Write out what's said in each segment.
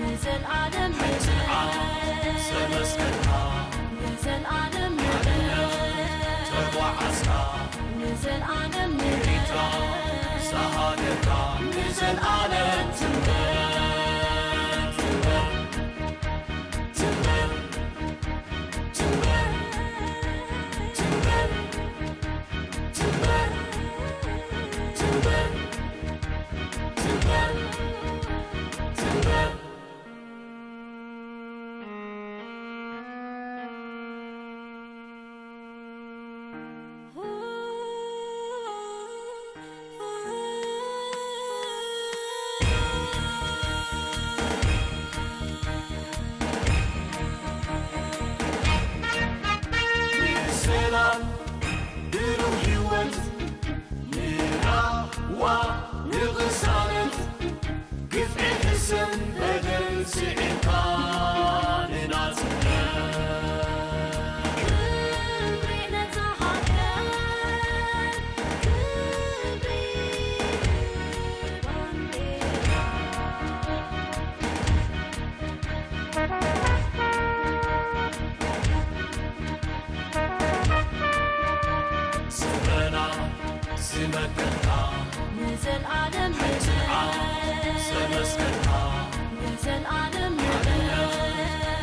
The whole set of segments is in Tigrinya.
ንዘልኣለም ንዘልኣለም ንዘልኣለም ተጓዓዝካ ንዘልኣለም ንዘልኣለም ሳሃገርካ ንዘልኣለም ትንበር ትንበር ትንበር ትንበር ትንበር ትንበር ትንበር ትንበር ትንበር ሰላም ብሩህ ህይወት ንራህዋ ንቕሳነት ግፍዒ ሕሰም በደል ስዒርካ ንናጽነት ክብሪ ነዛ ሃገር ክብሪ ባንዴራ ስረና ዝመከትካ ንዘልኣለም ሕትኣ ዘመስከርካ ንዘልኣለም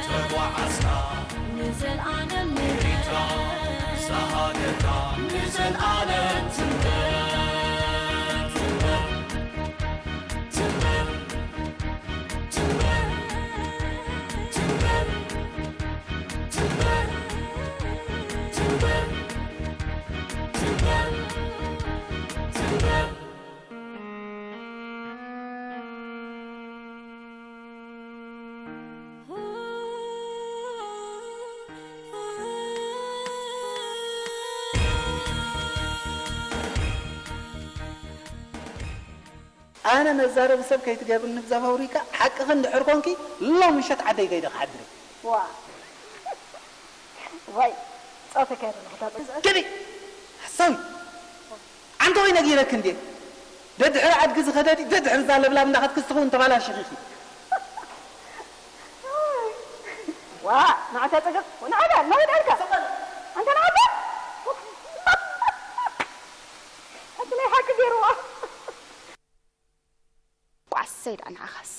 ተጓዓዝካ ንዘልኣለም ሪታ ሳሃገርካ ንዘልኣለም ትንበር ትንበር ትንበር ትንበር ትንበር ኣነ መዛረቢ ሰብ ከይትገብርኒ ብዛፍ ኣውሪካ ሓቅኺ እንድሕር ኮንኪ ሎም ምሸት ዓደይ ከይደ ክሓድር እየ። ዋ ዋይ ጸወተ ከይረ ንኽታጸ ግዲ ሓሳዊ ኣንተ ወይ ነጊረክ እንዴ ደድሕሪ ኣድጊ ዝኸደዲ ደድሕሪ እዛ ለብላብ እንዳኸትክስ ትኸውን ተባላሽኺ ኢኺ። ዋ ንዓታ ጸገም ንዓታ ናወድ ኣልካ ኣንተ ንዓታ እቲ ናይ ሓቂ ገይርዋ ቋሰይ ደኣ ንዓኻስ።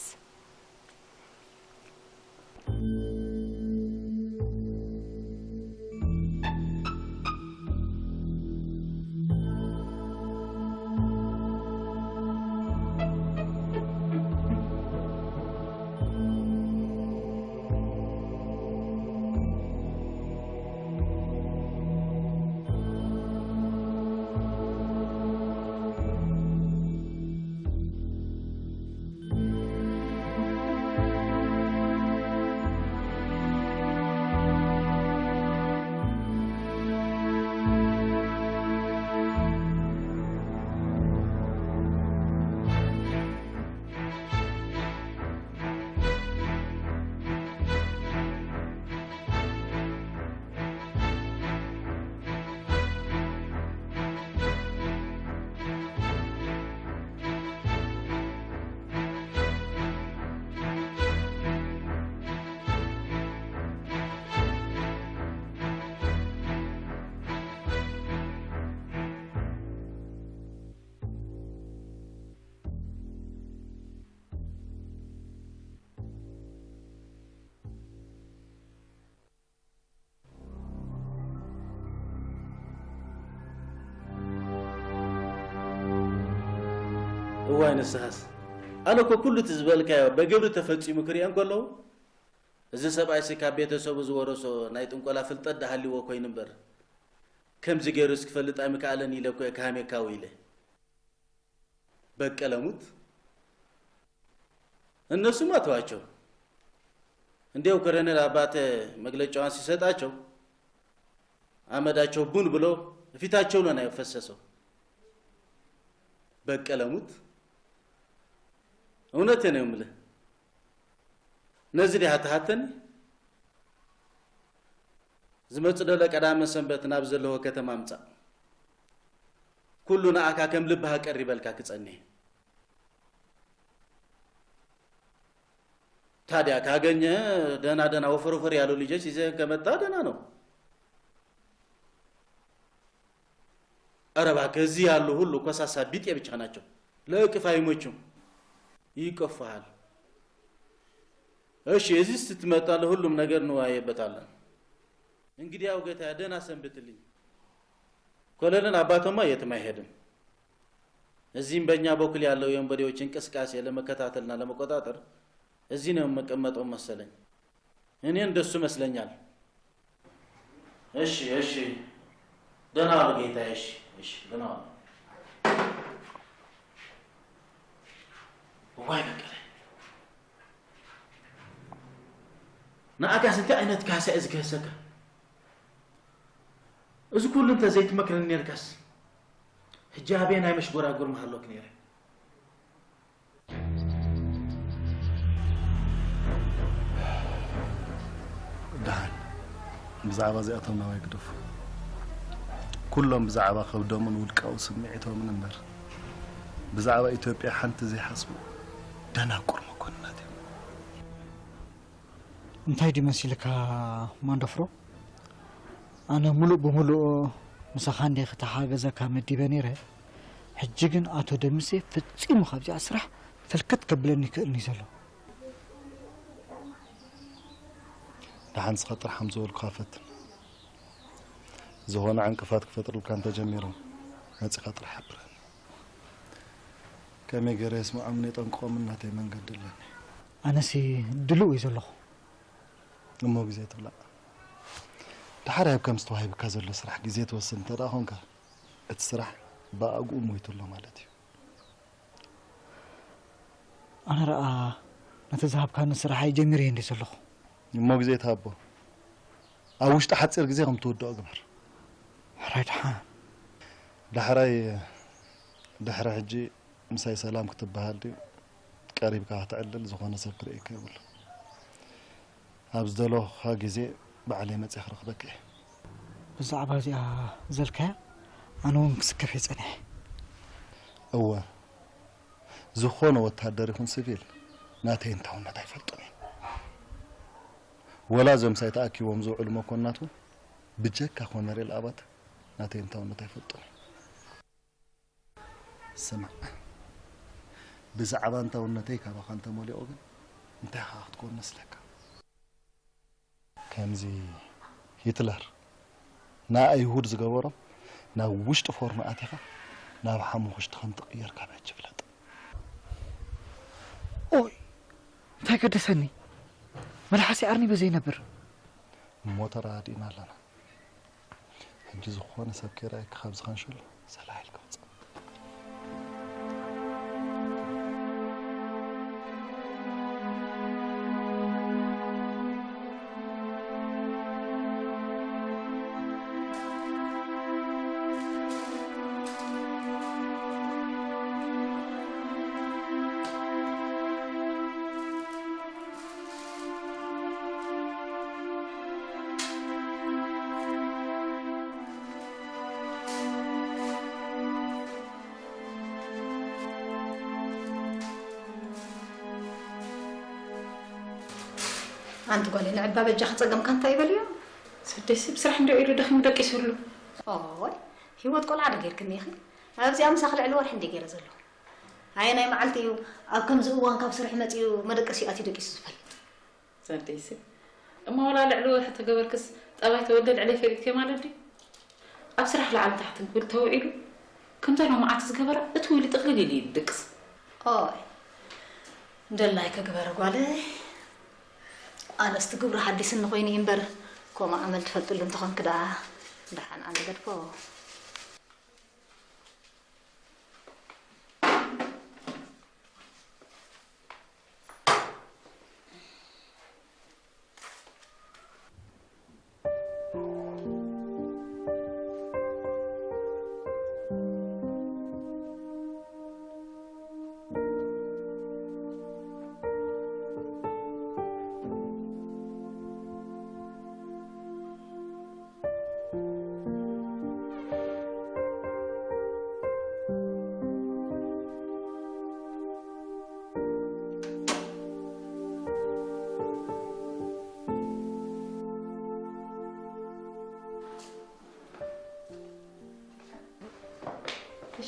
እዋይ ንስኻስ ኣነ እኮ ኩሉ እቲ ዝበልካዮ በግብሪ ተፈጺሙ ክሪኦ እንከለኹ እዚ ሰብኣይሲ ካብ ቤተሰቡ ዝወረሶ ናይ ጥንቆላ ፍልጠት ደሃልይዎ ኮይኑ እምበር ከምዚ ገይሩስ ክፈልጥ ኣይምከኣለን ኢለ እኮ እየ ክሃሜካ ውዒለ። በቀለ ሙት እነሱማ ተዋቸው። እንዲያው ኮሎኔል አባተ መግለጫዋን ሲሰጣቸው አመዳቸው ቡን ብሎ እፊታቸው ነው ነው የፈሰሰው። በቀለ ሙት እውነቴ ነው የምልህ። ነዚ ዲኻ ትሃተኒ? ዝመጽእ ደሎ ቀዳመ ሰንበት ናብ ዘለዎ ከተማ ምጻእ። ኩሉ ንኣካ ከም ልብኻ ቀሪበልካ ክጸንሕ። ታዲያ ካገኘ ደህና ደህና ወፈር ወፈር ያሉ ልጆች ይዘህ ከመጣ ደህና ነው። ኧረ እባክህ፣ እዚህ ያሉ ሁሉ ኮሳሳ ቢጤ ብቻ ናቸው። ለእቅፍ አይመቹም። ይቀፋሃል። እሺ፣ እዚህ ስትመጣ ለሁሉም ነገር እንወያይበታለን። እንግዲያው ጌታዬ፣ ደህና ሰንብትልኝ። ኮሎኔል አባተማ የትም አይሄድም። እዚህም በእኛ በኩል ያለው የወንበዴዎች እንቅስቃሴ ለመከታተልና ለመቆጣጠር እዚህ ነው የምቀመጠው መሰለኝ። እኔ እንደሱ መስለኛል። እሺ፣ እሺ። ደህና ዋሉ ጌታዬ። እሺ፣ እሺ። ደህና ዋሉ። እዋይ በቀለ። ንኣካስ እንታይ ዓይነት ካሕሳ እዩ ዝክህሰካ? እዚ ኩሉ እንተ ዘይትመክረኒ ነርካስ፣ ሕጂ ኣበየናይ መሽጎራጉር ምሃለኩ ነይረ? ደሓን፣ ብዛዕባ እዚኣቶም ናባይ ግደፉ። ኩሎም ብዛዕባ ከብዶምን ውልቃዊ ስምዒቶምን እምበር፣ ብዛዕባ ኢትዮጵያ ሓንቲ ዘይሓስቡ ደናቁር መኮንናት እዮም። እንታይ ድዩ መሲልካ ማንደፍሮ? ኣነ ሙሉእ ብሙሉእ ምሳኻ እንደ ክተሓገዘካ መዲበ ነይረ። ሕጂ ግን ኣቶ ደምሴ ፈጺሙ ካብዚኣ ስራሕ ፈልከት ከብለኒ ይክእልኒ ዘሎ። ደሓን እስኻ ጥራሕ ከም ዝበልኩኻ ፈትን። ዝኾነ ዕንቅፋት ክፈጥርልካ እንተጀሚሮም መጺኻ ጥራሕ ሓብረኒ። ከመይ ገይረ የስምዖምን የጠንቅቖምን ናተይ መንገዲ ኣለኒ። ኣነሲ ድሉው እየ ዘለኹ። እሞ ግዜ ትብላዕ። ደሓር ኣብ ከምዚ ተዋሂብካ ዘሎ ስራሕ ግዜ ትወስድ እንተ ደኣ ኾንካ፣ እቲ ስራሕ ብኣግኡ ሞይቱ ኣሎ ማለት እዩ። ኣነ ደኣ ነቲ ዝሃብካኒ ስራሕ ኣይጀሚረዮ እንደ ዘለኹ። እሞ ግዜ ትሃቦ። ኣብ ውሽጢ ሓጺር ግዜ ከም ትውድኦ ግበር። ሕራይ ደሓን። ዳሕራይ፣ ድሕሪ ሕጂ ምሳይ ሰላም ክትበሃል ድዩ? ቀሪብካ ክትዕልል ዝኾነ ሰብ ክርእየካ የብሉ። ኣብ ዝደለኹኻ ግዜ ባዕለይ መጺአ ክረኽበካ እየ። ብዛዕባ እዚኣ ዘልካያ ኣነ እውን ክስከፍ እየ ጸኒሐ። እወ፣ ዝኾነ ወታደር ይኹን ሲቪል ናተይ እንታውነት ኣይፈልጡን እዮም። ወላ እዞም ምሳይ ተኣኪቦም ዝውዕሉ መኮንናት እውን ብጀካ ኮነሬል ኣባተ ናተይ እንታውነት ኣይፈልጡን እዮም። ስማዕ፣ ብዛዕባ እንታውነተይ ካባኻ እንተመሊቑ ግን እንታይ ኢኻ ክትኮን መስለካ? ከምዚ ሂትለር ንኣይሁድ ዝገበሮም ናብ ውሽጢ ፎርኖ ኣቲኻ ናብ ሓሙኽሽቲ ከም ትቕየር ካብ ሕጂ ፍለጥ። ኦይ፣ እንታይ ገደሰኒ? መልሓሰይ ኣርኒበ ዘይነብር። እሞ ተረዳዲእና ኣለና። ሕጂ ዝኾነ ሰብ ከይረኣየካ ካብዚ ካንሸሎ ሰላሕ ኢልካ ውጻእ። ኣንቲ ጓለይ፣ ንዕባ በጃኺ ጸገምካ እንታይ ይበልዮ? ሰደይሲ ብስራሕ እንዲዮ ኢሉ ደኺሙ ደቂሱሉ። ኦይ፣ ህይወት ቆልዓ ዶ ጌርክኒ ኢኺ? ኣብዚኣ ምሳኺ ልዕሊ ወርሒ እንዲየ ገይረ ዘለኹ። ኣየናይ መዓልቲ እዩ ኣብ ከምዚ እዋን ካብ ስራሕ መጺኡ መደቀሲኡ ኣትዩ ደቂሱ ዝፈልጥ? ሰደይሲ፣ እሞ ወላ ልዕሊ ወርሒ ተገበርክስ ጠባይ ተወልደ ልዕለይ ፈሊጥኪ ማለት ድዩ? ኣብ ስራሕ ላዕሊ ታሕቲ ክብል ተውዒሉ፣ ከምዛ ሎማዓንቲ ዝገበራ እትው ኢሉ ጥቕልል ኢሉ እዩ ዝድቅስ። ኦይ፣ ደላይ ከግበረ ጓለይ። ኣነስ እቲ ግብሩ ሓዲስኒ ኮይኑ እዩ እምበር፣ ከምኡ ኣመል ትፈልጥሉ እንተኾንኪ ደኣ ደሓን ኣነ ገድፎ።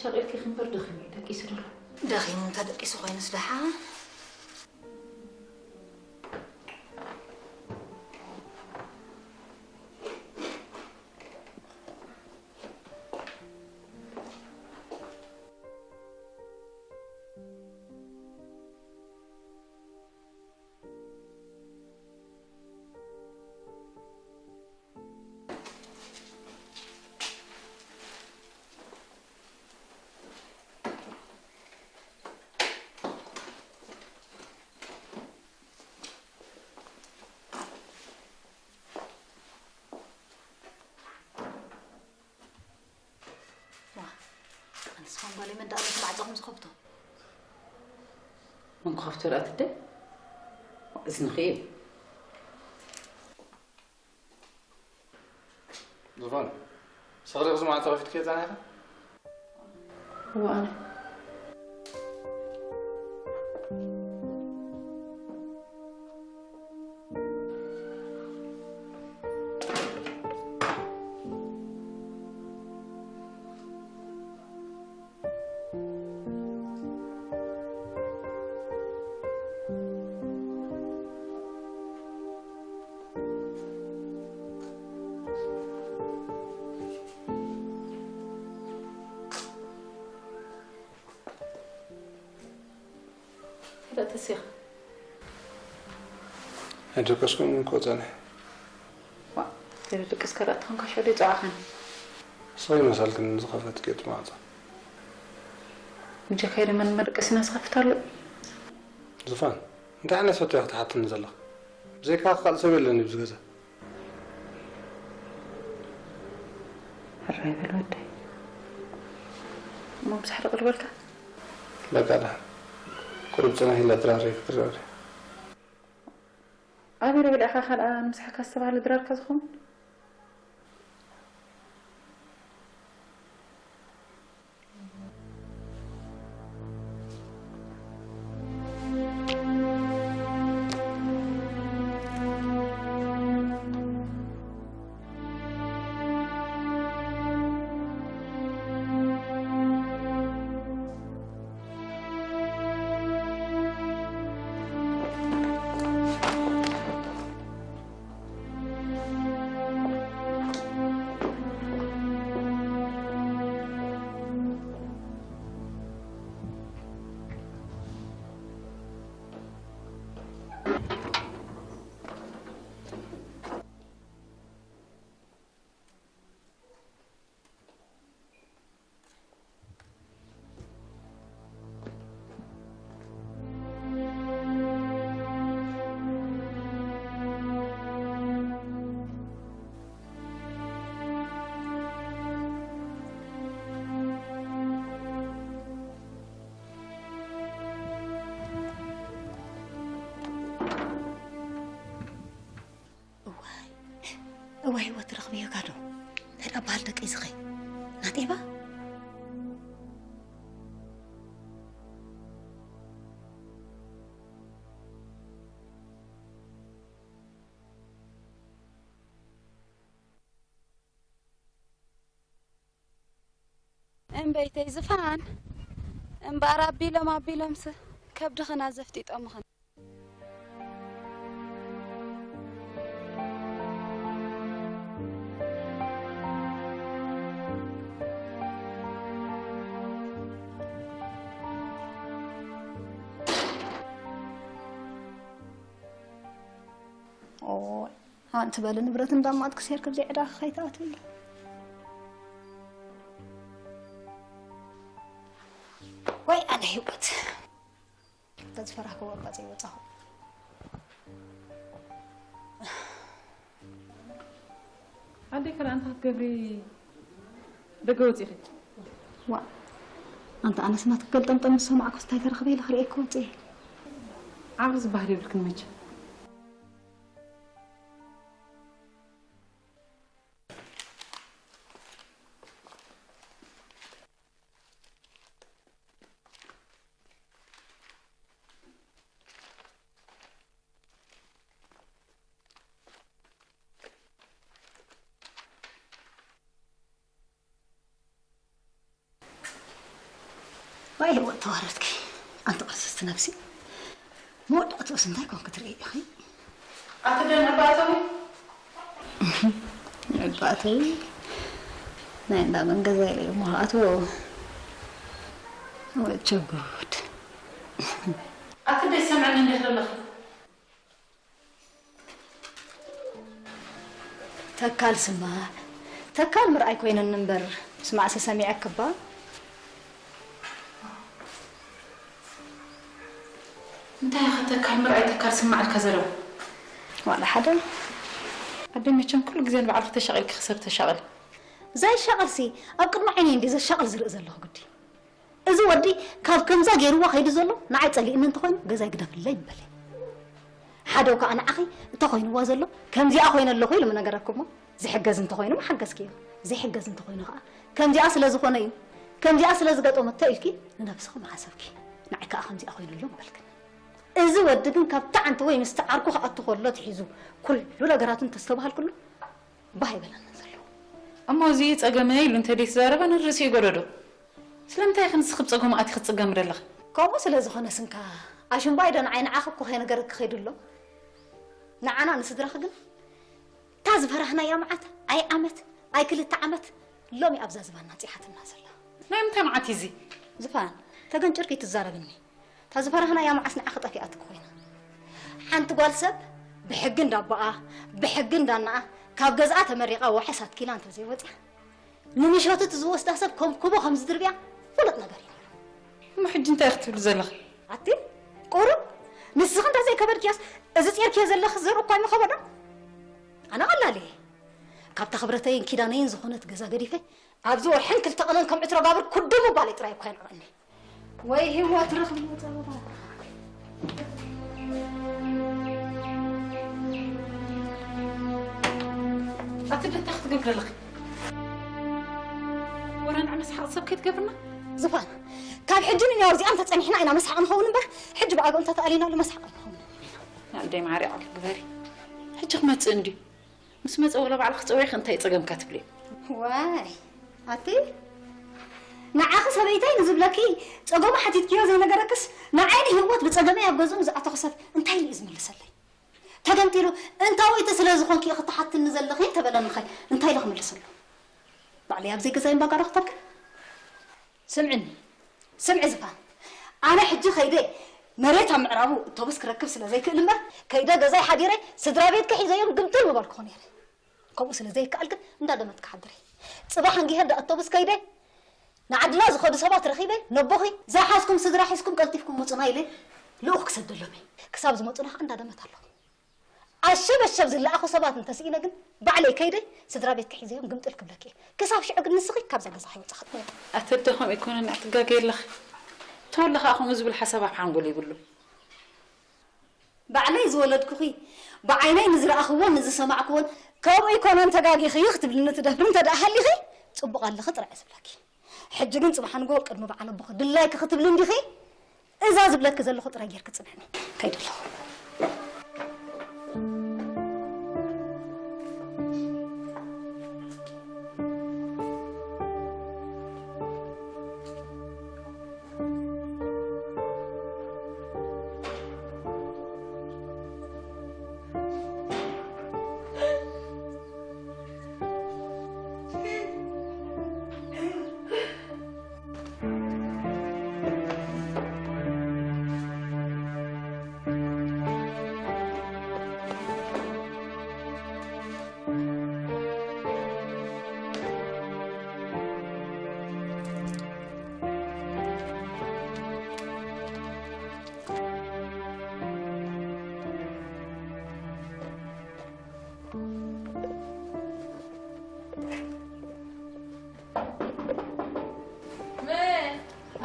ሸቂልኪ ክንበር ደኺሙ እዩ፣ ደቂሱ ደሎ። ደኺሙ እንተ ደቂሱ ኮይኑስ ደሓን። ዋ፣ ኣንስኻን ጓለይ መን ደኣ ነቲ ማዕጾኹም ዝኸፍቶ? መን ክኸፍቶ ደኣ ትደ? እዝንኺ እዩ። ዝፋን፣ ስኽሪ እዚ ማዕጾ ከፊትክዮ ጸኒሕኺ? እወ፣ ኣነ። ተሲኻ? ኣይደቀስኩን እኮ ጸኒሐ። ዋ፣ ዘይደቀስካ ደኣ ተኾንካ ሽዑ ደይ ጸዋዕኻኒ። ስቕ ይመሰልክን ዝኸፈትክዮ እቲ ማዕጾ? ብጀካይ ዶ መን መደቀሲና ዝኸፍት ኣሎ? ዝፋን፣ እንታይ ዓይነት ሕቶ ኢኻ ትሓትኒ ዘለኻ? ብዘይካኻ ካልእ ሰብ የለን ኣብዚ ገዛ። ሕራይ በል ወደይ። እሞ ምሳሕ ደቕ ልበልካ? በቃ ደሓን። ቁሩብ ጽንሕ ኢላ ድራረይ ክትድራር እያ። ኣበይ ረኺብካ ካልኣ ንምሳሕካ ዝተባህለ ድራርካ ዝኸውን? እዋይ፣ እዋይ፣ ህይወት ትረኽብዮ ጋዶ። እንታይ ደኣ በሃል ደቂ ዝኸይ? ናጤባ? እምበይተይ ዝፋን፣ እምበኣር ኣቢሎም ኣቢሎምስ ከብድኽና ዘፍጢጦምኽን። ኦይ፣ ሓንቲ በሊ ንብረት እንዳማት ክሴር ከብዘይ ዕዳኻ ከይትኣትውሉ። ወይ ኣነ ህይወት። ተዝፈራህክዎ ኣባፀይ ወፃኹ። ኣደይ ከላ እንታይ ክትገብሪ ደገ ወፂኺ? ዋ፣ ኣንታ ኣነስ ናትኪ ገልጠምጠም ምስ ሰማዕኩስ እንታይ ተረኽበ ኢለ ክርእየኪ ወፅየ። ዓቕሊ ዝበሃል የብልክን መቸም። ባይ ህይወት ተዋረድኪ። ኣንቲ ቅርስስቲ ነብሲ። መወዳእትኡስ እንታይ ኮንኪ ትርእይ ኢኺ? ኣቲ ደን ዕባእተዊ? ዕባእተዊ? ናይ እንዳ መን ገዛ ኢለ እሞ ኣትዎ። ወቸ ጉድ። ኣቲ ደይ ሰምዐኒ እንዲህ ዘለኺ? ተካል ስማዕ፣ ተካል ምርኣይ ኮይነኒ እምበር፣ ምስማዕሲ ሰሚዐኪ እባ። እንታይ ኢኻ ተካል ምርኣይ፣ ተካል ስማዕ ኢልካ ዘለኹ? ዋላ ሓደ። ኣደ መቸም ኩሉ ግዜ ንባዕልኺ ተሻቒልኪ ክሰብ ተሻቕሊ። ዘይሻቐልሲ፣ ኣብ ቅድሚ ዓይነይ እንድየ ዘሻቕል ዝርኢ ዘለኹ ግዲ። እዚ ወዲ ካብ ከምዛ ገይርዋ ከይዱ ዘሎ ንዓይ ጸሊእኒ እንተኾይኑ ገዛይ ግደፍለይ ምበለይ። ሓደው ከኣ ንዓኺ እንተኾይንዋ ዘሎ ከምዚኣ ኮይነ ኣለኹ ኢሉ ምነገረኪ እሞ ዝሕገዝ እንተኾይኑ ምሓገዝክዮ፣ ዘይሕገዝ እንተኾይኑ ከኣ ከምዚኣ ስለ ዝኾነ እዩ፣ ከምዚኣ ስለ ዝገጠመቶ ኢልኪ ንነብስኺ ምሓሰብኪ። ንዓይ ከኣ ከምዚኣ ኮይኑ ኣሎ ምበልክኒ። እዚ ወዲ ግን ካብ ተዓንተ ወይ ምስቲ ዓርኩ ክኣቱ ከሎ ትሒዙ ኩሉ ነገራቱ እንተስተባሃልክሉ ባህ ኣይበለንን ዘሎ። እሞ እዚ ጸገመ ኢሉ እንተ ደይተዛረበ ንርእሲ ይጎደዶ። ስለምንታይ ኢኺ ንስኺ ብጸገሙ ኣቲኺ ትጽገሚ ዘለኺ? ከምኡ ስለ ዝኾነ ስንካ ኣሽምባይ ዶ ንዓይ ንዓኺ እኮ ከይነገረኪ ከይዱ ኣሎ። ንዓና ንስድራኺ ግን እታ ዝፈራህናያ መዓት ኣይ ዓመት ኣይ ክልተ ዓመት ሎሚ ኣብዛ ዝባና ኣንጺሓትና ዘላ። ናይ ምንታይ መዓት እዩ እዚ? ዝፋን ተገንጭርኪ ትዛረብኒ። እታ ዝፈራህናያ መዓስ ንዓኺ ጠፊኣትኪ ኮይና። ሓንቲ ጓል ሰብ ብሕጊ እንዳቦኣ ብሕጊ እንዳናኣ ካብ ገዝኣ ተመሪቓ ዋሕስ ኣትኪላ እንተዘይወፅያ ንምሸቱ እቲ ዝወስዳ ሰብ ከም ኩቦ ከም ዝድርብያ ፍሉጥ ነገር እዩ። እሞ ሕጂ እንታይ ክትብሊ ዘለኺ? ኣቲ ቁሩብ ንስኺ እንተዘይከበድክያስ እዚ ፂርክዮ ዘለኺ ዘርኢ እኳ ይምኸበዶ? ኣነ ቀላል እየ። ካብታ ክብረተይን ኪዳነይን ዝኾነት ገዛ ገዲፈ ኣብዚ ወርሕን ክልተ ቀንን ከም ዕትሮ ጋብር ኩዱ ምባለይ ጥራይ እኳ የንዕቐኒ። ወይ ህይወት ረኽብዎ ጸበባ። ኣቲ ደታ ክትገብሪ ኣለኺ። ወረ ንዓ መስሓቕ ሰብ ከይትገብርና። ዝፋን፣ ካብ ሕጂ ንንያው እዚኣ እንተጸኒሕና ኢና መስሓቕ ንኸውን እምበር፣ ሕጂ ብኣግኡ እንተተኣሊናሉ መስሓቕ ኣይንኸውን። ኣደይ ማርያም ግበሪ። ሕጂ ክመጽእ እንድዩ። ምስ መጸ ወላ ባዕልኺ ጸዊዕኺ እንታይ ጸገምካ ትብሊ? ዋይ፣ ኣቲ ንዓኺ ሰበይተይ ንዝብለኪ ጸገሙ ሓቲትክዮ ዘይነገረክስ፣ ንዓይ ንህይወት ብጸገመይ ኣብ ገዝኡ ንዝኣተኹ ሰብ እንታይ ኢሉ እዩ ዝምልሰለይ? ተገምጢሉ፣ "እንታወይቲ ስለ ዝኾንኪ ኢኺ ትሓትኒ ዘለኺ?" እንተበለኒ ኸ እንታይ ኢለ ክምልሰሉ? ባዕለይ ኣብ ዘይገዛይ እምባጋዶ ክተርክብ? ስምዕኒ፣ ስምዒ ዝፋን፣ ኣነ ሕጂ ከይደ መሬት ኣብ ምዕራቡ እቶብስ ክረክብ ስለ ዘይክእል እምበር፣ ከይደ ገዛይ ሓዲረ ስድራ ቤትኪ ሒዘዮም ግምጥል ምበልኩኹ ነይረ። ከምኡ ስለ ዘይከኣል ግን እንዳደመትኪ ሓድሪ። ጽባሕ እንጊሀ እንዳ እቶብስ ከይደ ንዓድና ዝኸዱ ሰባት ረኺበ፣ ነቦኺ፣ "ዝሓዝኩም ስድራ ሒዝኩም ቀልጢፍኩም ምጹና" ኢለ ልኡኽ ክሰደሎም እየ። ክሳብ ዝመጹና ኸኣ እንዳደመት ኣለኹ። ኣሸብ ኣሸብ ዝለኣኹ ሰባት እንተስኢነ ግን ባዕለይ ከይደ ስድራ ቤትኪ ሒዘዮም ግምጥል ክብለኪ እየ። ክሳብ ሽዑ ግን ንስኺ ካብዛ ገዛ ከይወጻኺ። ኣተደ ከምኡ ኣይኮነን፣ ኣትጋገይ ኣለኺ። ተወለ ኸኣ ከምኡ ዝብል ሓሳብ ኣብ ሓንጎል የብሉን። ባዕለይ ዝወለድኩኺ፣ ብዓይነይ ንዝረኣኽዎን ንዝሰማዕክዎን ከምኡ ኣይኮነን ተጋጊኺ ክትብልኒ ትደፍሪ እንተ ደኣ ሃሊኺ፣ ጽቡቕ ኣለኺ ጥራይ እየ ዝብለኪ። ሕጂ ግን ጽባሕ ንግሆ ቅድሚ በዓል ኣቦኺ ድላይኪ ክትብሊ እንዲኺ? እዛ ዝብለኪ ዘለኹ ጥራይ ጌርኪ ጽንዕኒ። ከይደ ኣለኹ።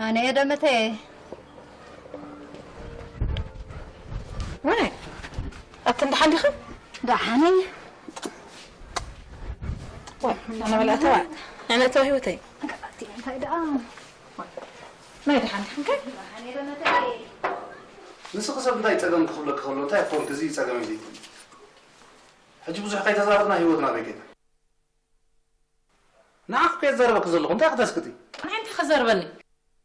ኣነ እየ ደመተየ። ወይኔ፣ ኣቲ እንዳ ሓሊኺ? ደሓነይ። ወይ፣ ኣነ በላ ተዋ። ኣነ ተዋ ህይወተይ። እንታይ ደኣ? ናይ ደሓን ዲኽን ከ? ንስኺ ሰብ እንታይ ጸገም ክኽብለኪ ከሎ እንታይ ክኾንኪ እዚ ጸገም ኢልኪ? ሕጂ ብዙሕ ከይተዛረብና ህይወትና በይ ከይዳ። ንዓኺ ከየዛረበኪ ዘለኹ እንታይ ክተስክቲ? ንዓይ እንታይ ከዛርበኒ?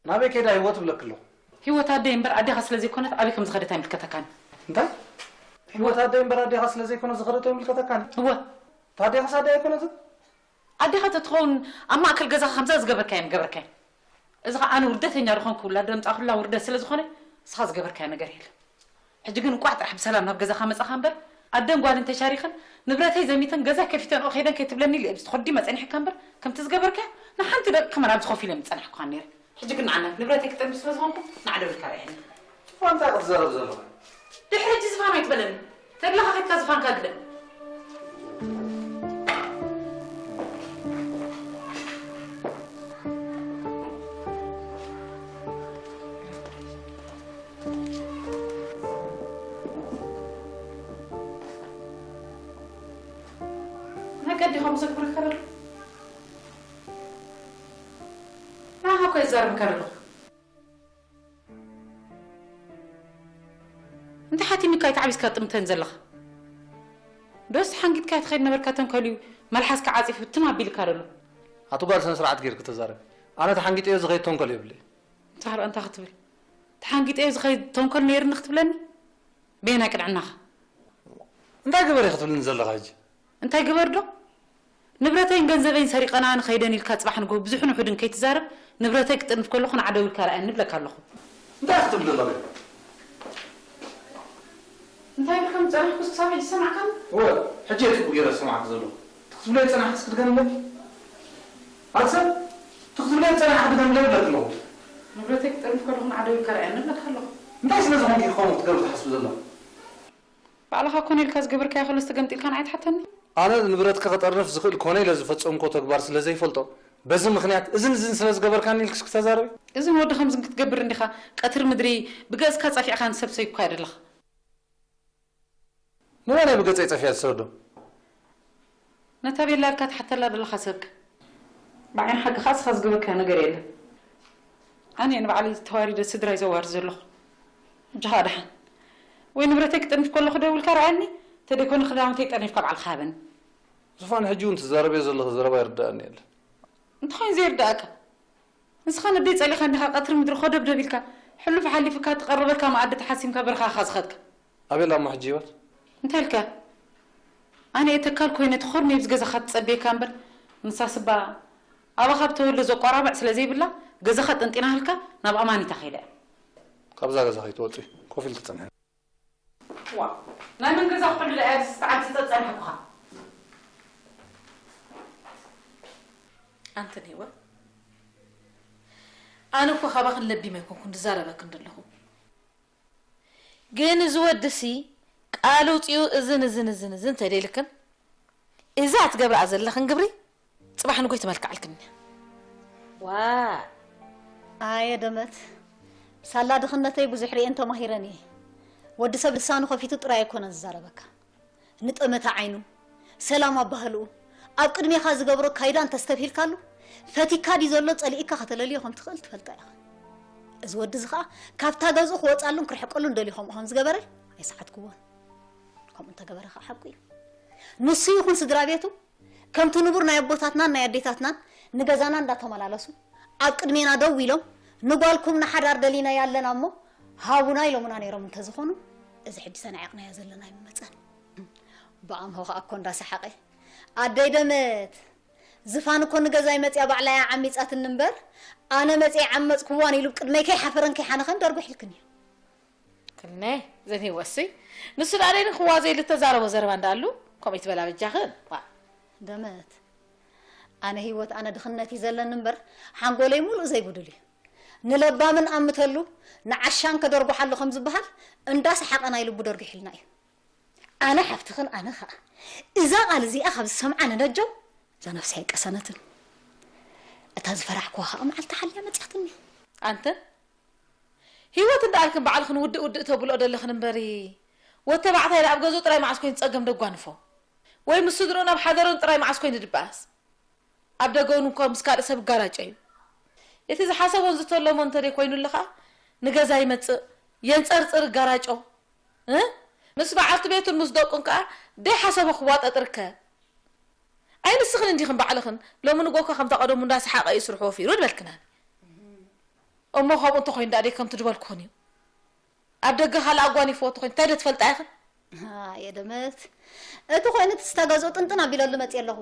ናበይ ከይዳ ህይወት እብለኪ ኣለኹ። ህይወት ኣደይ እምበር ኣዴኻ ስለ ዘይኮነት ኣበይ ከም ዝኸደት ኣይምልከተካን። እንታይ? ህይወት ኣደይ እምበር ኣዴኻ ስለ ዘይኮነት ዝኸደቶ ኣይምልከተካን። እወ። እታ ኣዴኻስ ኣደ ኣይኮነትን? ኣዴኻ ተትኸውን ኣብ ማእከል ገዛኻ ከምዛ ዝገበርካዮ ምገበርካዮ። እዚ ኸኣ ኣነ ውርደተኛ ዝኾንኩ ውላድ ዘምጻእኩላ ውርደት ስለ ዝኾነ ንስኻ ዝገበርካዮ ነገር የለን። ሕጂ ግን እንቋዕ ጥራሕ ብሰላም ናብ ገዛኻ መጻኻ እምበር ኣደን ጓልን ተሻሪኸን ንብረተይ ዘሚተን ገዛይ ከፊተንኦ ከይደን ከይትብለኒ ኢለ እብዚ ተኾዲመ ጸኒሐካ እምበር ከምቲ ዝገበርካዮ ንሓንቲ ደቂቕ ከማን ኣብዚ ኮፍ ኢለ ምጸናሕኩኻን ነይረ። ሕጂ ግን ንዓና ንብረተይ ክጠልብ ስለ ዝኾንኩ ንዓደ ውልካ ርኣየኒ። እኳ እንታይ ክትዛረብ ዘለኻ? ድሕሪ ሕጂ ዝፋን ኣይትበለኒ። ተድለኻ ከድካ ዝፋንካ ግደፍ። መገዲ ኸም ዘክብር ከረሉ ናኻ እኮ ይዛረብ ከረሉ። እንታይ ሓቲምካ ኣይተዓቢስካ ጥምተን ዘለኻ? ዶስ ሓንጊጥካ ትኸይድ ነበርካ ተንኮል እዩ መልሓስካ ዓጺፉ ትም ኣቢልካ ዘሎ። ኣቲ ጓል ስነ ስርዓት ጌርኪ ተዛረቢ። ኣነ ተሓንጊጠዮ ዝኸይድ ተንኮል የብለይ። እንታይ ርኣ እንታይ ክትብል? ተሓንጊጠዮ ዝኸይድ ተንኮል ነይርኒ ክትብለኒ? በየናይ ቅንዕናኻ? እንታይ ግበሪ ክትብልኒ ዘለኻ ሕጂ? እንታይ ግበር ዶ? ንብረተይን ገንዘበይን ሰሪቐና ንኸይደን ኢልካ ጽባሕ ንግሆ ብዙሕን ውሑድን ከይትዛረብ፣ ንብረተይ ክጥርንፍ ከለኹ ንዓደው ኢልካ ርኣየኒ እብለካ ኣለኹ። እንታይ ክትብል ዘለኺ? እንታይ ኢልካ ምጸናሕኩስ ክሳብ ሕጂ ዝሰማዕካኒ? እወ፣ ሕጂ እየ ጽቡቕ ገይረ ዝሰማዕኪ ዘለኹ። ትኽትብለይ ዝጸናሕክስ ክድገምለይ? ኣቲ ሰብ፣ ትኽትብለይ ዝጸናሕኪ ክድገምለይ እብለኪ ኣለኹ። ንብረተይ ክጥርንፍ ከለኹ ንዓደው ኢልካ ርኣየኒ እብለካ ኣለኹ። እንታይ ስለ ዝኾንኪ ክኸውን ክትገብሪ ትሓስቢ ዘለኺ? ባዕልኻ ኮነ ኢልካ ዝገበርካዮ ከሎ ዝተገምጢልካ ንዓይ ትሓተኒ? ኣነ ንብረትኪ ክጠርንፍ ዝኽእል ኮነ ኢለ ዝፈጸምክዎ ተግባር ስለ ዘይፈልጦ፣ በዚ ምኽንያት እዝን እዝን ስለ ዝገበርካኒ ኢልክስ ክተዛረቢ? እዝን ወዲ ከምዝን ክትገብር እንዲኻ ቀትሪ ምድሪ ብገጽካ ጸፊዕካ ንሰብ ሰይብኳ ኣይደለኻ። ንመን እየ ብገጸይ ጸፊዐ ዝሰዶ? ነታ ቤላ ኢልካ ትሓተላ ዘለኻ ሰብከ? ብዓይኒ ሓቂ ከኣ እስኻ ዝገበርካዮ ነገር የለን። ኣነ እየ ንባዕለይ ተዋሪደ ስድራይ ዘዋርድ ዘለኹ። እጅኻ ደሓን። ወይ ንብረተይ ክጠንፍ ከለኹ ደው ኢልካ ርኣየኒ፣ ተደይኮነ ክዳውንተይ ጠኒፍካ ባዕልኻ ሃበኒ። ዝፋን፣ ሕጂ እውን ትዛረብዮ ዘለኺ ዘረባ ይርድኣኒ የለን። እንተኾይኑ ዘይርድኣካ? ንስኻ ነደይ ጸሊኻ እንዲኻ ቀትሪ ምድሪ ኾደብደብ ኢልካ፣ ሕሉፍ ሓሊፉካ ትቐርበልካ መኣዲ ተሓሲምካ በረኻኻ ዝኸድካ። ኣቤላ እሞ ሕጂ ህይወት? እንታይ ኢልካ? ኣነ እየ ተካል ኮይነ ተኾርምየ ኣብዚ ገዛኻ ትጸበየካ እምበር፣ ንሳስ እባ ኣባኻ ብተወልደ ዘቋራብዕ ስለ ዘይብላ፣ ገዛኻ ጠንጢናሃልካ ናብ ኣማኒታ ከይዳ እያ። ካብዛ ገዛ ከይትወጺ ኮፍ ኢልኪ ጽንሒ። ዋእ፣ ናይ መን ገዛ ክሕሉ ደኣ እየ ኣብዚ ተዓጺጸ ዝጸናሕኩኻ? ኣንተ ንህይወት፣ ኣነ እኮ ካባኽን ለቢመ ኣይኮንኩን ዝዛረበክን ዘለኹ። ግን እዚ ወድሲ ቃል ኣውጺኡ እዝን እዝን እዝን እዝን እንተደይልክን፣ እዛ ትገብርኣ ዘለኽን ግብሪ ጽባሕ ንጎይ ትመልክዓልክን እያ። ዋእ! ኣየ ደመት፣ ሳላ ድኽነተይ ብዙሕ ርእየን ተማሂረን እየ። ወዲ ሰብ ልሳኑ ከፊቱ ጥራይ ኣይኮነን ዝዛረበካ። ንጠመተ ዓይኑ፣ ሰላም ኣባህልኡ፣ ኣብ ቅድሜኻ ዝገብሮ ኣካይዳ እንተስተብሂልካሉ፣ ፈቲካ ድዩ ዘሎ ጸሊእካ ከተለልዮ ከም ትኽእል ትፈልጣ ኢኻ። እዚ ወዲ እዚ ኸኣ ካብታ ገዝኡ ክወጻሉን ክርሕቀሉን ደልዩ ከምኡ ከም ዝገበረ ኣይሰሓትክዎን። ከምኡ እንተገበረ ኸኣ ሓቁ እዩ። ንሱ ይኹን ስድራ ቤቱ ከምቲ ንቡር ናይ ኣቦታትናን ናይ ኣዴታትናን ንገዛና እንዳተመላለሱ ኣብ ቅድሜና ደው ኢሎም ንጓልኩም ንሓዳር ደሊናያ ኣለና እሞ ሃቡና ኢሎምና ነይሮም እንተዝኾኑ፣ እዚ ሕጂ ተናዒቕናዮ ዘለና ኣይምመጸን። ብኣምሆ ኸኣ እኮ እንዳሰሓቐ፣ ኣደይ ደመት፣ ዝፋን እኮ ንገዛይ መጽያ ባዕላ እያ ዓሚጻትኒ እምበር፣ ኣነ መጽየ ዓመጽክዋን ኢሉ ቅድመይ ከይሓፈረን ከይሓነኸን ደርጒሕልክን እዩ። ክልነ ዘን ህይወትሲ፣ ንሱ ደኣ ደይኒ ክዋዘ ኢሉ እተዛረቦ ዘረባ እንዳኣሉ፣ ከምኡ ይትበላ በጃኽን። ዋእ። ደመት፣ ኣነ ህይወት፣ ኣነ ድኽነት እዩ ዘለኒ እምበር፣ ሓንጎለይ ሙሉእ ዘይጉዱል እዩ። ንለባምን ኣምተሉ፣ ንዓሻን ከደርጉሓሉ ከም ዝበሃል፣ እንዳሰሓቐ ናይ ልቡ ደርጒሕልና እዩ። ኣነ ሓፍትኽን ኣነ ኸኣ፣ እዛ ቃል እዚኣ ካብ ዝሰምዓ ንነጀው፣ እዛ ነፍሰይ ኣይቀሰነትን። እታ ዝፈራሕክዋ ኸኣ መዓልቲ ሓልያ መጺኣትኒ። ኣንተ ህይወት እንዳኣልክን ባዕልኽን ውድእ ውድእ ተብልኦ ደለኽን እምበሪ፣ ወዲ ተባዕታይ ደኣ ኣብ ገዝኡ ጥራይ መዓስ ኮይኑ ጸገም ደጓንፎ? ወይ ምስ ስድርኡን ኣብ ሓደሩን ጥራይ መዓስ ኮይኑ ድበኣስ? ኣብ ደገ እውን እኮ ምስ ካልእ ሰብ ይጋራጮ እዩ። እቲ ዝሓሰቦን ዝተለሞን እንተደይ ኮይኑሉ ኸኣ ንገዛ ይመጽእ፣ የንጸርጽር፣ ይጋራጮ። እ? ምስ በዓልቲ ቤቱን ምስ ደቁን ከኣ ደይሓሰቦ ክዋጠጥ ርከብ። ኣይ ንስኽን እንዲኽን ባዕልኽን ሎሚ ንጎ እኳ ከምታ ቀደሙ እንዳሰሓቐ እዩ ስርሑ ወፊሩ ድበልክናኒ። እሞ ከምኡ እንተኾይኑ ደኣ ደይ ከምቲ ዝበልኩኽን እዩ። ኣብ ደገ ካልእ ኣጓኒፍዎ እንተኾይኑ እንታይ ዶ ትፈልጣ ኢኽን? ኣየ ደመት፣ እቲ ኮይኑ እቲ ስታ ገዝኡ ጥንጥን ኣቢለሉ መፅየ ኣለኹ።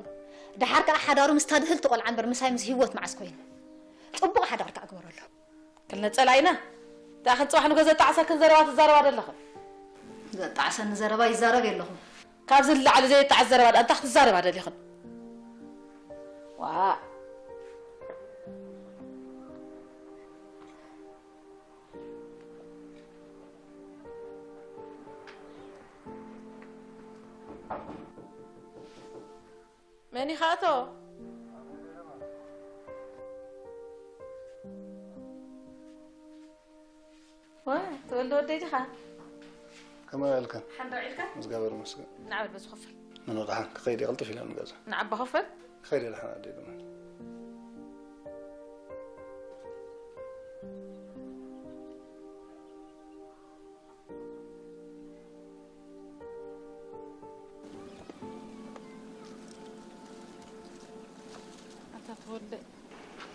ደሓር ከዓ ሓዳሩ ምስታ ድህልቲ ቆልዓ እምበር ምሳይ ምስ ህይወት መዓስ ኮይኑ? ፅቡቕ ሓዳር ከዓ ግበረሉ። ክልነ ፀላኢና። እንታይ ክን ፅባሕ ንጎ ዘጣዕሰክን ዘረባ ትዛረባ ዘለኽን? ዘጣዕሰኒ ዘረባ ይዛረብ የለኹ። ካብዚ ንላዕሊ ዘይጣዕስ ዘረባ ደኣ እንታይ ክትዛረባ ደሊኽን? ዋ። መን ኢኻ ኣቶ? ዋ፣ ተወልደ ወደይ ዲኻ? ከመይ ኣልካ? ሓንዳ ውዒልካ? እግዚኣብሔር ይመስገን። ንዓበል በዚ ኸፈል። ምኖ ደሓን ክኸይድ እየ፣ ቅልጥፍ ኢለ ንገዛ። ንዓባ ኸፈል? ክኸይድ እየ ደሓን ኣደይ ድማ። ኣታ ተወልደ፣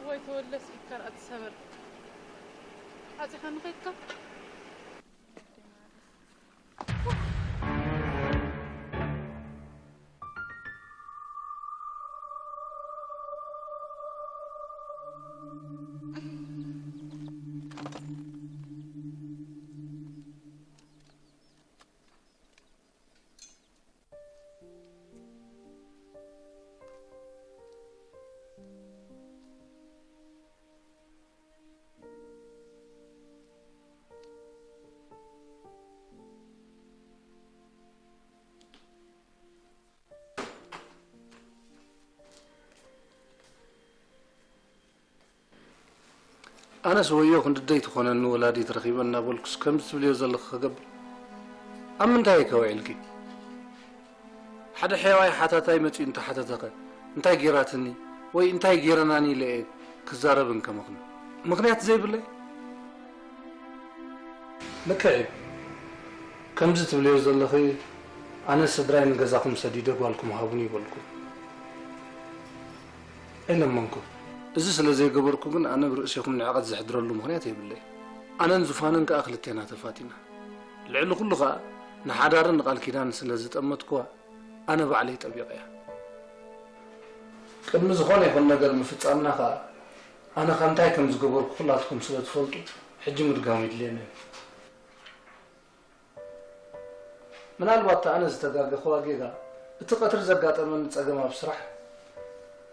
ወይ ተወልደ፣ ስኢካ ደኣ ትሰበር። ዓጺኻ ንኸይድካ። ኣነስ ወዮ ክንድደይ ትኾነኒ ወላዲት ረኺበ እናበልኩስ ከምዚ ትብልዮ ዘለኺ ክገብር? ኣብ ምንታይ እየ ከ ውዒልኪ? ሓደ ሕያዋይ ሓታታይ መጺኡ እንተሓተተኸ እንታይ ጌራትኒ ወይ እንታይ ጌረናኒ ኢለ እየ ክዛረብ እንከመኽኒ? ምኽንያት ዘይብለይ? ልክዕ እዩ። ከምዚ ትብልዮ ዘለኺ፣ ኣነ ስድራይ ንገዛኹም ሰዲደ ጓልኩም ሃቡኒ ይበልኩ። ኣይለመንኩ። እዚ ስለ ዘይገበርኩ ግን ኣነ ብርእሴኹም ንዕቐት ዘሕድረሉ ምኽንያት የብለይ። ኣነን ዙፋንን ከኣ ክልቴና ተፋቲና። ልዕሊ ኩሉ ከኣ ንሓዳርን ንቓል ኪዳን ስለ ዝጠመትኩዋ ኣነ ባዕለይ ጠቢቐያ። ቅድሚ ዝኾነ ይኹን ነገር ምፍጻምና ከኣ ኣነ ከ እንታይ ከም ዝገበርኩ ኩላትኩም ስለ ትፈልጡ ሕጂ ምድጋም ይድልየኒ። ምናልባት እቲ ኣነ ዝተጋገኽዋ ጌጋ፣ እቲ ቀትሪ ዘጋጠመኒ ጸገም ኣብ ስራሕ፣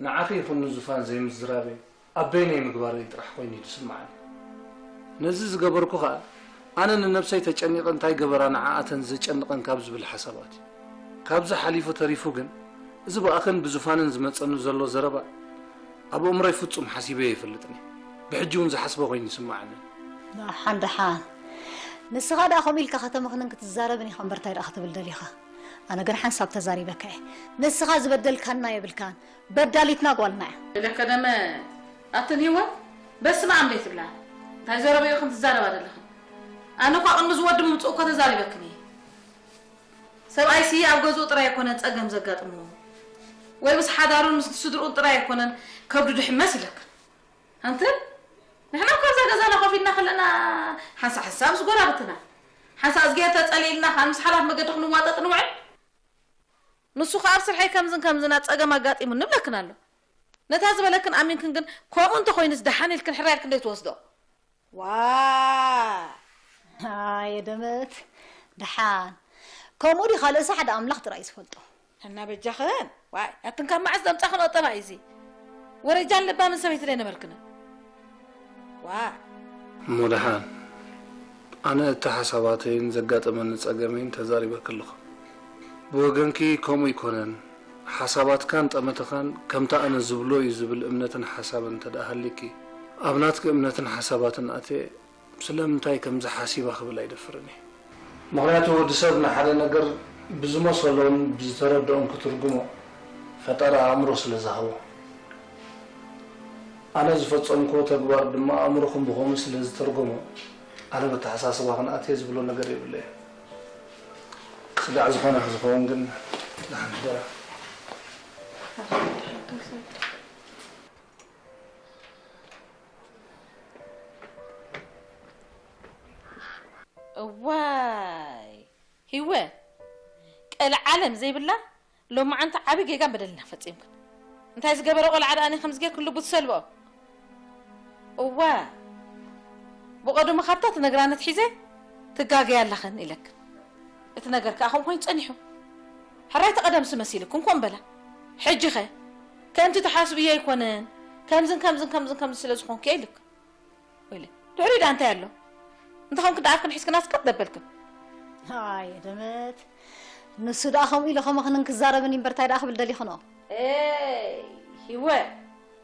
ንዓኺ ይኹን ንዙፋን ዘይምዝራበይ፣ ኣብ በይነይ ምግባረይ ጥራሕ ኮይኑ እዩ ዝስምዓኒ። ነዚ ዝገበርኩ ኸኣ፣ ኣነ ንነብሰይ ተጨኒቐ እንታይ ገበራ ንዓኣተን ዘጨንቐን ካብ ዝብል ሓሳባት እዩ። ካብዚ ሓሊፉ ተሪፉ ግን፣ እዚ ብኣኽን ብዙፋንን ዝመጸኒ ዘሎ ዘረባ፣ ኣብ ኣእምሮይ ፍጹም ሓሲበዮ ኣይፈልጥን እየ። ብሕጂ እውን ዝሓስቦ ኮይኑ ይስምዓኒ። ደሓን ደሓን። ንስኻ ደኣ ከምኡ ኢልካ ከተመኽንን ክትዛረብን ኢኻ እምበር እንታይ ደኣ ክትብል ደሊኻ? ኣነ ግን ሓንሳብ ተዛሪበካ እየ። ንስኻ ዝበደልካና የብልካን። በዳሊትና ጓልና እያ። ኢለካ ደመ ኣትን ህይወት በስመ ኣብ ዘይትብላ። እንታይ ዘረበዮ ከም ትዛረባ ዘለኽን? ኣነ እኳ ቅድሚ ዝወዲ ምምፅኡ እኮ ተዛሪበክን እየ። ሰብኣይሲ ኣብ ገዝኡ ጥራይ ኣይኮነን ጸገም ዘጋጥሞ፣ ወይ ምስ ሓዳሩን ምስ ስድርኡን ጥራይ ኣይኮነን ከብዱ ድሕመስ ኢለካ። ኣንቲ ንሕና እኮ ኣብዛ ገዛና ኮፍ ኢልና ከለና ሓንሳ ሓንሳ ምስ ጎራብትና፣ ሓንሳ እዝግሄር ተጸሊእልና ከኣ ምስ ሓላፍ መገዲ ክንዋጠጥ ንውዕል። ንሱ ከኣ ኣብ ስርሐይ ከምዝን ከምዝን ጸገም ኣጋጢሙኒ ንብለክን ኣሎ። ነታ ዝበለክን ኣሚንክን ግን ከምኡ እንተኾይኑስ ደሓን ኢልክን ሕራይ ኢልክን ዶ ትወስዶ? ዋ ኣየ ደመት ደሓን ከምኡ ዲ ካልእሲ ሓደ ኣምላኽ ጥራይ እዩ ዝፈልጦ። እና በጃኽን ዋይ ኣትን ካብ መዓስ ዘምጻኽን ጠባይ እዚ ወረጃን ልባምን ሰበይቲ ደይ ነበርክን። ዋ እሞ ደሓን ኣነ እቲ ሓሳባተይን ዘጋጠመኒ ጸገመይን ተዛሪበኪ ኣለኹ። ብወገንኪ ከምኡ ኣይኮነን። ሓሳባትካን ጠመተኻን ከምቲ ኣነ ዝብሎ እዩ ዝብል እምነትን ሓሳብን እንተ ደኣ ሃልዩኪ፣ ኣብ ናትኪ እምነትን ሓሳባትን ኣትየ ስለምንታይ ከምዚ ሓሲባ ክብል ኣይደፍርን እየ። ምኽንያቱ ወዲ ሰብ ንሓደ ነገር ብዝመሰሎን ብዝተረድኦን ክትርጉሞ ፈጣሪ ኣእምሮ ስለ ዝሃቦ። ኣነ ዝፈጸምክዎ ተግባር ድማ ኣእምሮኹም ብኸምኡ ስለ ዝተርጎሞ ኣነ በተሓሳስባኽን ኣትየ ዝብሎ ነገር የብለይን። ስጋዕ ዝኾነ ክዝኸውን ግን ደሓን ሕደራ። ዋይ ሂወ፣ ቀልዓለም ዘይብላ ሎማዓንቲ ዓቢ ጌጋን በደልና ፈጺምክን። እንታይ ዝገበረ ቆልዓ ደኣ ከምዚ ጌርክን ልቡ ትሰልብኦ? እዋ፣ ብቐደሙ ካብታ ትነግራኒ ኣትሒዘ ትጋገያ ኣለኽን ኢለክን። እቲ ነገር ከኣ ከምኡ ኮይኑ ጸኒሑ። ሕራይ እቲ ቀደምሲ መሲልክን ኮን በላ። ሕጂኸ ከምቲ ትሓስብዮ ኣይኮነን፣ ከምዝን ከምዝን ከምዝን ከምዚ ስለ ዝኾንኩ እየ ኢልክን። ወይለ፣ ድሕሪኡ ደኣ እንታይ ኣሎ? እንተኾንክን ደኣ ኣፍክን ሒዝክን ኣስቀጥ ደበልክን። ኣይ ደመት፣ ንሱ ደኣ ከምኡ ኢሉ ከመኽንን ክዛረብን እምበር እንታይ ደኣ ክብል ደሊኹ ነው? ኤይ ሂወ፣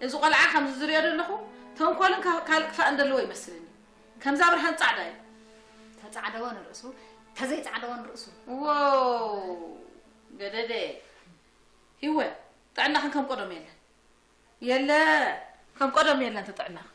እዚ ቆልዓ ከምዚ ዝሪኦ ዘለኹ ተንኮልን ካ-፣ ካልእ ክፋእን ዘለዎ ይመስልኒ። ከምዛ ብርሃን ጻዕዳ እዩ። ተጻዕደወ ንርእሱ፣ ተዘይጻዕደወ ንርእሱ። ዎው፣ ገደደ። ሂወ፣ ጥዕናኽን ከም ቀደሙ የለን። የለ፣ ከም ቀደሙ የለን እቲ ጥዕናኽን።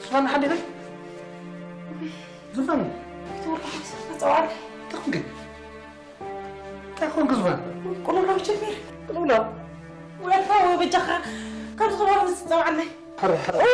ዝፋን ሓቢበይ። ዝፋን። ተጸዋዕለ። እንታይ ኮንኪ? እንታይ ኮንኪ ዝፋን? ቅልውላው ጀሚረ። ቅልውላው? ወልፋ ወይ በጃኻ ካብ ዝኽባር ምስ ትጸውዓለይ። ሕራይ፣ ሕራይ።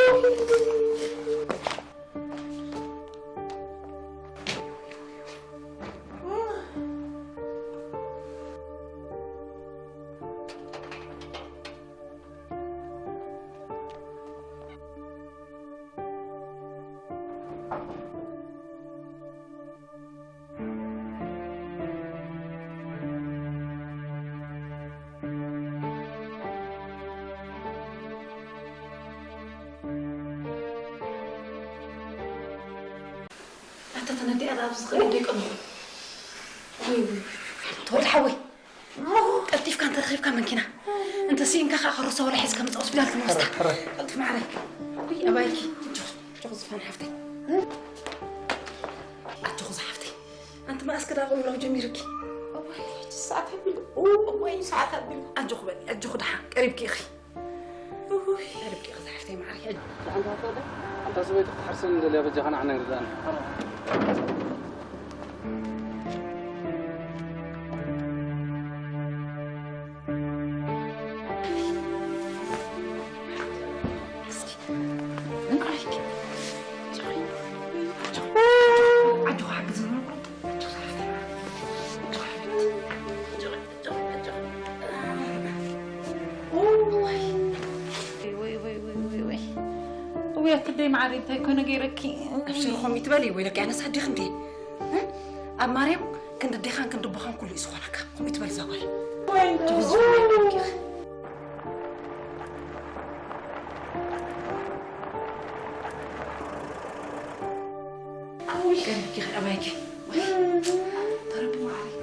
ኣታ ተነዲኣ ደኣ ኣብዚ ኸይደ ደይቀንኹ። ወይ፣ ወይ፣ ወይ፣ ተወልደ ሓወይ። ቀልጢፍካ እንተ ረኺብካ መንኪና። እንተ ስኢንካ ኸዓ ከሮሳ ወላ ሒዝካ ምጻእ ሆስፒታል ክንወስዳ። ሕራይ፣ ሕራይ። ቀልጥፍ ማዕረይ። ውይ፣ ኣባይኪ። ኣጆኺ፣ ኣጆኺ ዝፋን ሓፍተይ። ኣጆኺ ዝሓፍተይ። ኣንቲ መኣስ ክዳ ቅልውላው ጀሚሩኪ? እዋይ፣ ሕጂ ሰዓት ኣቢሉ። እዋይ፣ ሰዓት ኣቢሉ። ኣጆኺ በሊ፣ ኣጆኺ ደሓን ቀሪብኪ ኢኺ። እውይ፣ ቀሪብኪ ኢኺ ዝሓፍተይ ማዕረይ። ኣንታ ሰበይቲ ክትሓርሰኒ ደልያ በጃኻ ንዓና ይርዳእና። እውይ ኣትደይ ማዕረይ እንታይ ኮነ ገይረኪ? ኣብሽሪ ከምኡ ይትበሊ ወይለኪ ኣነስ ኣዴኺ እንዴ? ኣብ ማርያም ክንዲ ኣዴኻን ክንዲ ኣቦኻን ኩሉ እዩ ዝኾነካ። ከምኡ ይትበል እዛ ጓል። ኣውይ ቀሪብኪ ኣባይኪ። ተረቢ ማዕረይ።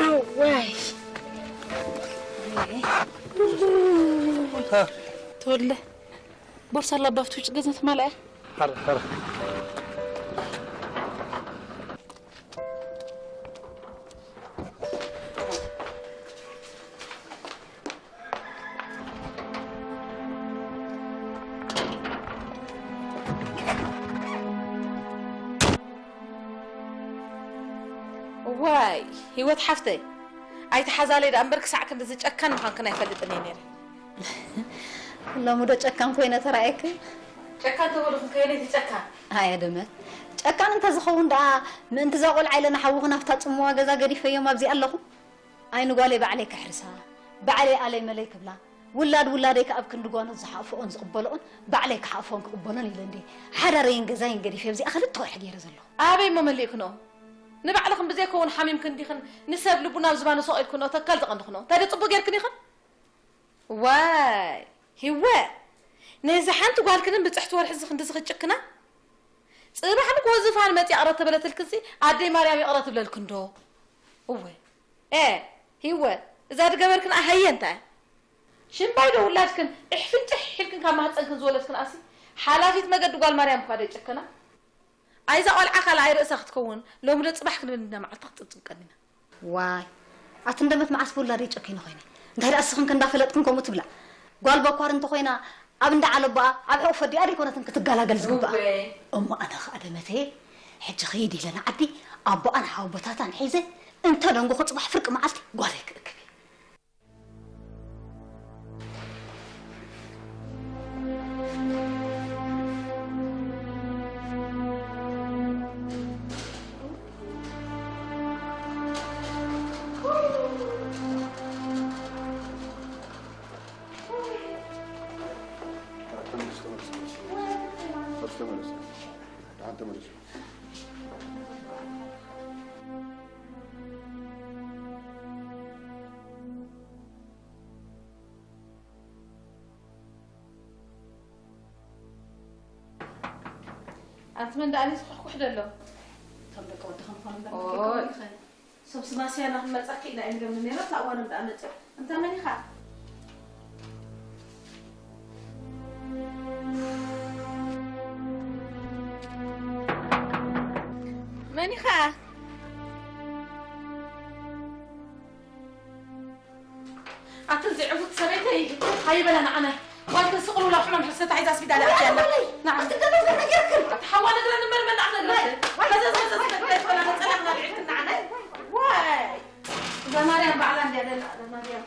እዋይ። ተወልደ፣ ቦርሳ ኣላ ባፍቲ ውጭ ገዝነት ማልኣ። ሐረ ሐረ ዋይ ህይወት ሓፍተይ ኣይተሓዛለይ ደኣ እምበር ክሳዕ ክንድዚ ጨካን ምዃንክን ኣይፈልጥን እየ ነይረ። ሎሚ ዶ ጨካን ኮይነ ተራእየክን? ጨካን ተበልኹም ከየነይቲ ጨካን? ኣየ ደመት ጨካን እንተዝኸውን ደኣ ምእንቲ እዛ ቆልዓ ኢለ ንሓውኺ ናብታ ጽምዋ ገዛ ገዲፈዮም ኣብዚ ኣለኹ። ኣይ ንጓለይ ባዕለይ ከሕርሳ፣ ባዕለይ ኣለይ መለይ ክብላ፣ ውላድ ውላደይ ከኣ ኣብ ክንዲ ጓኖት ዝሓቕፈኦን ዝቕበልኦን ባዕለይ ክሓቕፎን ክቕበሎን ኢለ እንዴ ሓዳረይን ገዛይን ገዲፈ ኣብዚኣ ክልተ ወርሒ ገይረ ዘለኹ። ኣበይ እሞ መሊእክንኦ? ንባዕልኽን ብዘይከውን ሓሚምክን ዲኽን ንሰብ ልቡ ናብ ዝባኑ ሰቕ ኢልክንኦ ተካል ዘቐንድኽንኦ? እንታይ ዶ ጽቡቕ ጌርክን ኢኽን? ዋይ ሂወ ነዚ ሓንቲ ጓልክንን ብፅሕቲ ወርሒ እዚ ክንድዚ ክትጭክና? ፅባሕ ንግሆ ዝፋን መፂኣ ይቕረ ተበለትልክንሲ ኣደይ ማርያም ይቕረ ትብለልክን ዶ? እወ ኤ ሂወ እዛ ድገበርክን ኣሃየ እንታይ ሽምባይ ዶ ውላድክን እሕፍንጭሕ ኢልክን ካብ ማህፀንክን ዝወለድክን ኣሲ ሓላፊት መገዲ ጓል ማርያም እኳ ዶ ይጨከና? ኣይዛ ቆልዓ ካልኣይ ርእሳ ክትከውን ሎሚ ዶ ፅባሕ ክንብል እንዳ መዓልቲ ክትፅብፅብ ቀኒና። ዋይ ኣቲ እንደመት መዓስ ብውላደይ ጨኪነ ኮይነ እንታይ ደኣ እስኽን ከ እንዳፈለጥክን ከምኡ ትብላ ጓል በኳር እንተኮይና ኣብ እንዳ ዓለቦኣ ኣብ ሕቑፎ ኣዲኣ ደይኮነትን ክትገላገል ዝግብኣ እሞ ኣነ ከኣ ደመተየ ሕጂ ክይድ ኢለ ንዓዲ ኣቦኣን ሓወቦታታን ሒዘ እንተ ደንጎኹ ፅባሕ ፍርቂ መዓልቲ ጓለይ ክእክብ እየ። ኣንቲ መን ደኣ ነዚ ኩሕኩሕ ደሎ? እቶም ደቂ ወዲ ከም ኾኑ እምበር ኦይ። ንፍቅር ይኸን። ሶብሲ ማስያና ክንመጻኪ ኢና ኢንገም ነይራ እታ እዋን እንዳ መጽያ። እንታ መን ኢኻ? መን ኢኻ? ኣትን ዘይዕውት ሰበይተይ ሃይበላ ንዓና ጓልክን ስቕል ውላ ሕማም ሕሰታ ሒዛ ስቢዳ ለኣትያ ኣላ ንዓና ኣትገበት መነገርክን ኣቲ ሓዋ ነግረን እምበር መን ኣኽለለተ ኸዘ ኸዘ ዝበላ ነጸላኽና ልዕልክን ንዓና ዋይ እዛ ማርያም ባዕላ እንድያ ደላ እዛ ማርያም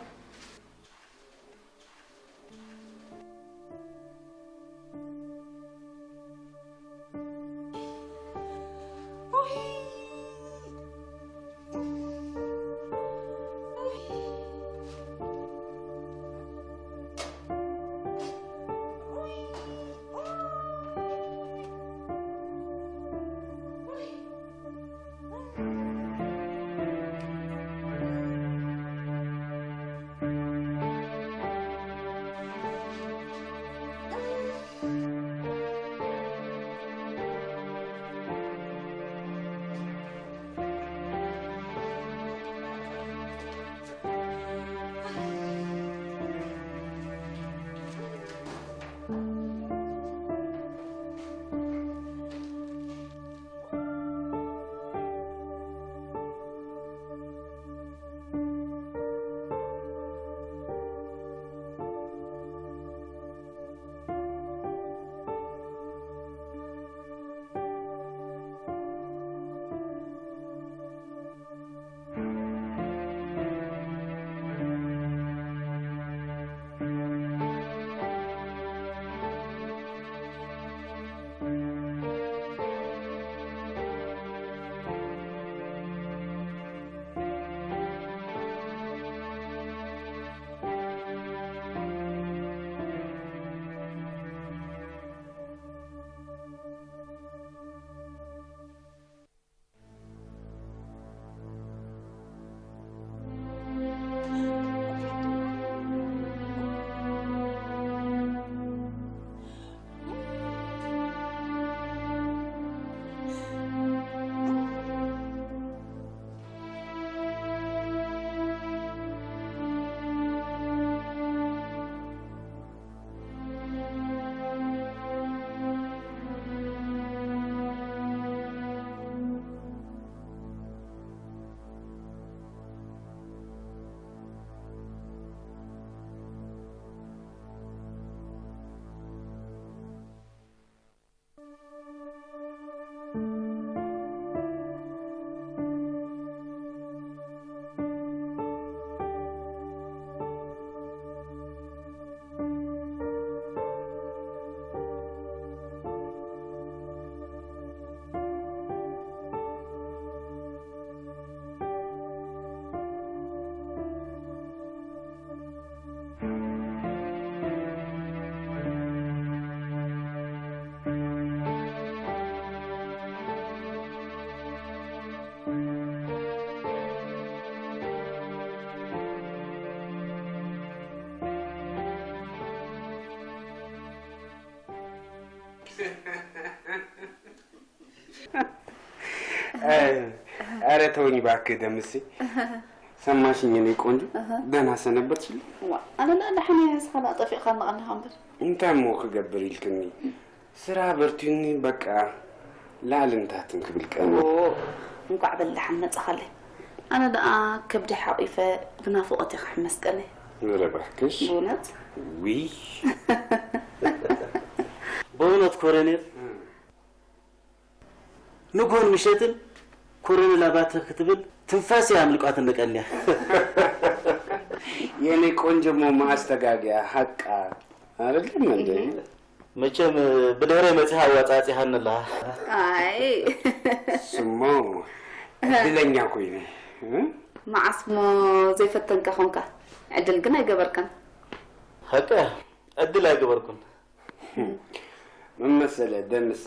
ኧረ ተውኝ እባክህ ደምሴ። ሰማሽኝ የኔ ቆንጆ? ደህና ሰነበትሽልኝ? ዋ ኣነ ዳ ደሓን እየ። ንስኻ ዳ ጠፊእካ እናቐኒኻ እምበር። እንታይ እሞ ክገብር ኢልክኒ? ስራሕ በርትዩኒ በቃ። ላዕልን ታሕትን ክብል ቀኒ። እንኳዕ በል ደሓን መጻኻለይ። ኣነ ደኣ ከብዲ ሓቂፈ ብናፍቖት እየ ክሕመስ ቀኒ። ኧረ እባክሽ። ብእውነት ውይ በእውነት ኮረኔል ንግሆን ምሸትን ኮረኔል ኣባተ ክትብል ትንፋስ እያ ኣምልቋትኒ ቀንያ። የኔ ቆንጆ እሞ መኣስተጋግያ ሓቃ አይደለም እንዴ? መቸም ብድሕረይ መጺኻ ኣዋጻጺኻኒ ኣለኻ። ኣይ ስሞ ዕድለኛ ኮይነ እ? መዓስ እሞ ዘይፈተንካ ኾንካ? ዕድል ግን ኣይገበርካን። ሓቂ ዕድል ኣይገበርኩን። ምን መሰለ ደምሲ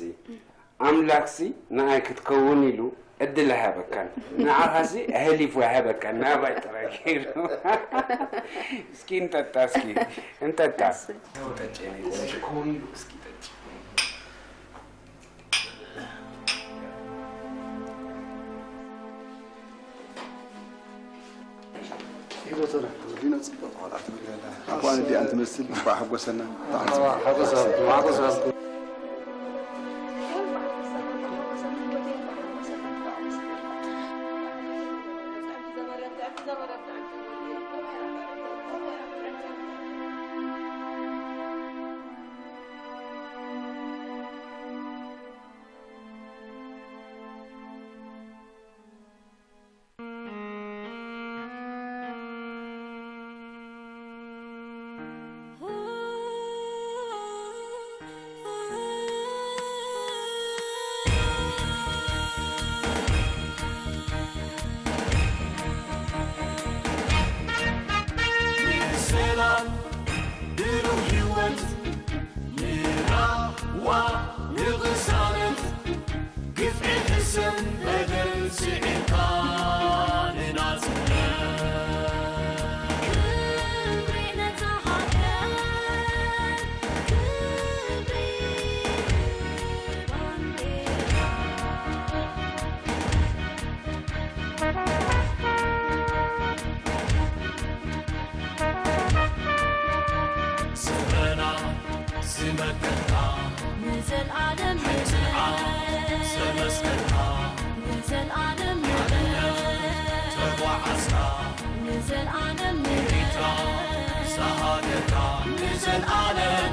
ኣምላክሲ ንኣይ ክትከውን ኢሉ ዕድል ኣይሃበካን። ንዓኻሲ ኣህሊፉ ኣይሃበካን። ናባይ ጥራይ ገይሩ። እስኪ እንጠጣ እስኪ እንጠጣ። ጠጪ የኔ ቆንጆ። እስኪ ጠጪ። ሂወተና ሊና ጽቡቅ ቆልዓ ትብለላ ኣኳን እዲኣን ትመስል እንኳዕ ሓጎሰና። ሓጎስ ሃብኩም ሓጎስ ሃብኩም። ሰላም ብሩህ ህይወት ንራህዋ ንቕሳነት ግፍዒ ሕሰም በደል ስዒርካ ንናጽነት ክብሪ ነታ ሃገር ክብሪ ስረና ዝመከትካ ንዘልኣለም ንትንዓል ዘመስከርካ ንዘልኣለም ንበር ተጓዓዝካ ንዘልኣለም ንበር ዝሃገርካ ንዘልኣለም